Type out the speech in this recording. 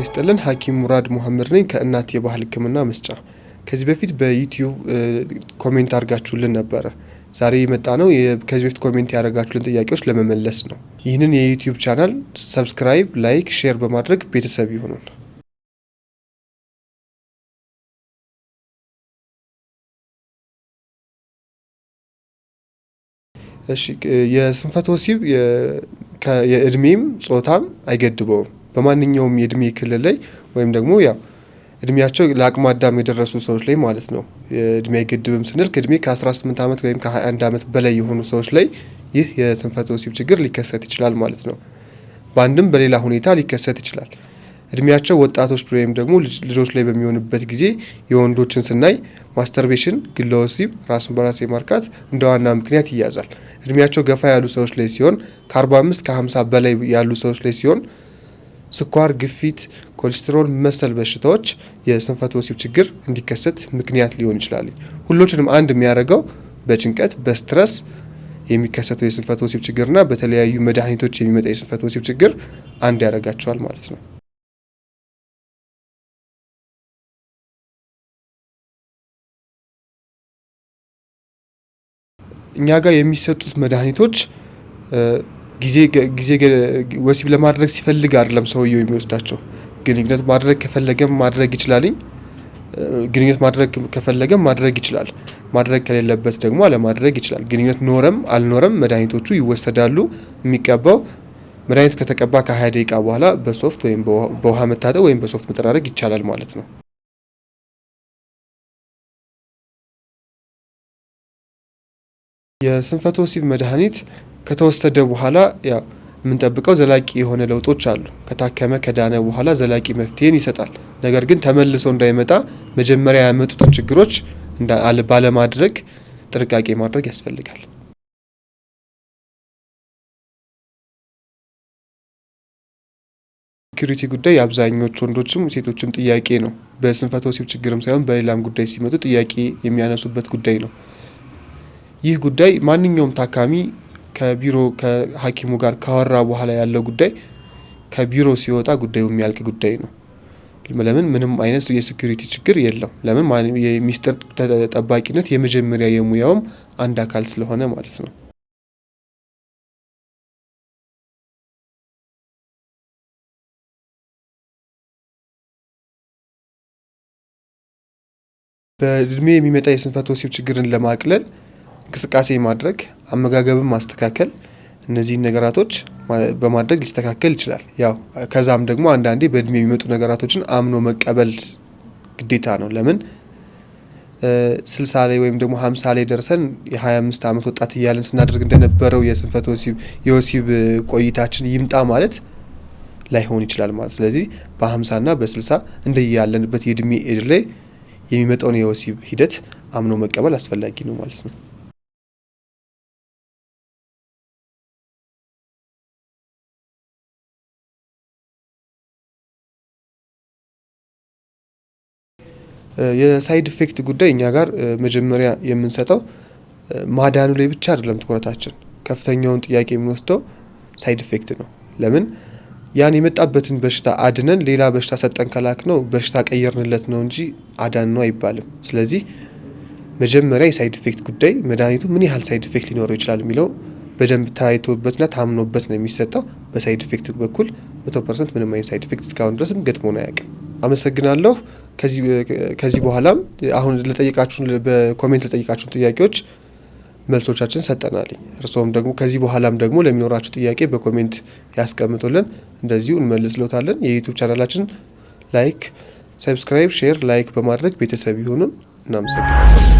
ይስጥልን። ሐኪም ሙራድ ሙሐመድ ነኝ ከእናት የባህል ሕክምና መስጫ። ከዚህ በፊት በ YouTube comment አድርጋችሁልን ነበረ። ዛሬ የመጣነው ከዚህ በፊት comment ያደረጋችሁልን ጥያቄዎች ለመመለስ ነው። ይህንን የ YouTube channel subscribe፣ like፣ share በማድረግ ቤተሰብ ይሁኑን። እሺ፣ የስንፈተ ወሲብ የእድሜም ጾታም አይገድበውም። በማንኛውም የእድሜ ክልል ላይ ወይም ደግሞ ያው እድሜያቸው ለአቅመ አዳም የደረሱ ሰዎች ላይ ማለት ነው። እድሜ አይገድብም ስንል ከእድሜ ከ18 ዓመት ወይም ከ21 ዓመት በላይ የሆኑ ሰዎች ላይ ይህ የስንፈተ ወሲብ ችግር ሊከሰት ይችላል ማለት ነው። በአንድም በሌላ ሁኔታ ሊከሰት ይችላል። እድሜያቸው ወጣቶች ወይም ደግሞ ልጆች ላይ በሚሆንበት ጊዜ የወንዶችን ስናይ masturbation፣ ግለ ወሲብ፣ ራስን በራስ የማርካት እንደ ዋና ምክንያት ይያዛል። እድሜያቸው ገፋ ያሉ ሰዎች ላይ ሲሆን ከ45 ከ50 በላይ ያሉ ሰዎች ላይ ሲሆን ስኳር፣ ግፊት፣ ኮሌስትሮል መሰል በሽታዎች የስንፈተ ወሲብ ችግር እንዲከሰት ምክንያት ሊሆን ይችላል። ሁሎችንም አንድ የሚያደርገው በጭንቀት በ stress የሚከሰተው የስንፈተ ወሲብ ችግርና በተለያዩ መድኃኒቶች የሚመጣ የስንፈተ ወሲብ ችግር አንድ ያደርጋቸዋል ማለት ነው። እኛ ጋር የሚሰጡት መድኃኒቶች ጊዜ ጊዜ ወሲብ ለማድረግ ሲፈልግ አይደለም ሰውየው የሚወስዳቸው። ግንኙነት ማድረግ ከፈለገም ማድረግ ይችላልኝ። ግንኙነት ማድረግ ከፈለገም ማድረግ ይችላል። ማድረግ ከሌለበት ደግሞ አለማድረግ ይችላል። ግንኙነት ኖረም አልኖረም መድኃኒቶቹ ይወሰዳሉ። የሚቀባው መድኃኒቱ ከተቀባ ከ20 ደቂቃ በኋላ በሶፍት ወይም በውሃ መታጠብ ወይም በሶፍት መጠራረግ ይቻላል ማለት ነው። የስንፈተ ወሲብ መድኃኒት ከተወሰደ በኋላ ያው የምንጠብቀው ዘላቂ የሆነ ለውጦች አሉ። ከታከመ ከዳነ በኋላ ዘላቂ መፍትሄን ይሰጣል። ነገር ግን ተመልሶ እንዳይመጣ መጀመሪያ ያመጡትን ችግሮች ባለማድረግ ጥንቃቄ ማድረግ ያስፈልጋል። Security ጉዳይ የአብዛኞቹ ወንዶችም ሴቶችም ጥያቄ ነው። በስንፈተ ወሲብ ችግርም ሳይሆን በሌላም ጉዳይ ሲመጡ ጥያቄ የሚያነሱበት ጉዳይ ነው። ይህ ጉዳይ ማንኛውም ታካሚ ከቢሮ ከሐኪሙ ጋር ካወራ በኋላ ያለው ጉዳይ ከቢሮ ሲወጣ ጉዳዩ የሚያልቅ ጉዳይ ነው። ለምን ምንም አይነት የ security ችግር የለም። ለምን የሚስጥር ጠባቂነት የመጀመሪያ የሙያውም አንድ አካል ስለሆነ ማለት ነው። በእድሜ የሚመጣ የስንፈተ ወሲብ ችግርን ለማቅለል እንቅስቃሴ ማድረግ፣ አመጋገብን ማስተካከል፣ እነዚህን ነገራቶች በማድረግ ሊስተካከል ይችላል። ያው ከዛም ደግሞ አንዳንዴ በእድሜ የሚመጡ ነገራቶችን አምኖ መቀበል ግዴታ ነው። ለምን 60 ላይ ወይም ደግሞ 50 ላይ ደርሰን የ25 ዓመት ወጣት እያለን ስናደርግ እንደነበረው የስንፈተ ወሲብ የወሲብ ቆይታችን ይምጣ ማለት ላይሆን ይችላል ማለት። ስለዚህ በ50 እና በ60 እንደያለንበት የእድሜ ኤጅ ላይ የሚመጣውን የወሲብ ሂደት አምኖ መቀበል አስፈላጊ ነው ማለት ነው። የ side effect ጉዳይ እኛ ጋር መጀመሪያ የምንሰጠው ማዳኑ ላይ ብቻ አይደለም ትኩረታችን። ከፍተኛውን ጥያቄ የምንወስደው side effect ነው። ለምን ያን የመጣበትን በሽታ አድነን ሌላ በሽታ ሰጠን ከላክ ነው በሽታ ቀየርንለት ነው እንጂ አዳን ነው አይባልም። ስለዚህ መጀመሪያ የ side effect ጉዳይ መድኃኒቱ ምን ያህል side effect ሊኖረው ይችላል የሚለው በደንብ ታይቶበትና ታምኖበት ነው የሚሰጠው። በ side effect በኩል 100% ምንም አይነት side effect እስካሁን ድረስም ገጥሞን አያውቅም። አመሰግናለሁ። ከዚህ በኋላም አሁን ለጠየቃችሁን በ comment ለጠየቃችሁን ጥያቄዎች መልሶቻችን ሰጠናል። እርስዎም ደግሞ ከዚህ በኋላም ደግሞ ለሚኖራችሁ ጥያቄ በ comment ያስቀምጡልን፣ እንደዚሁ እንመልስልዎታለን። የ YouTube ቻናላችን like፣ subscribe፣ share፣ like በማድረግ ቤተሰብ ይሁኑን። እናመሰግናለን።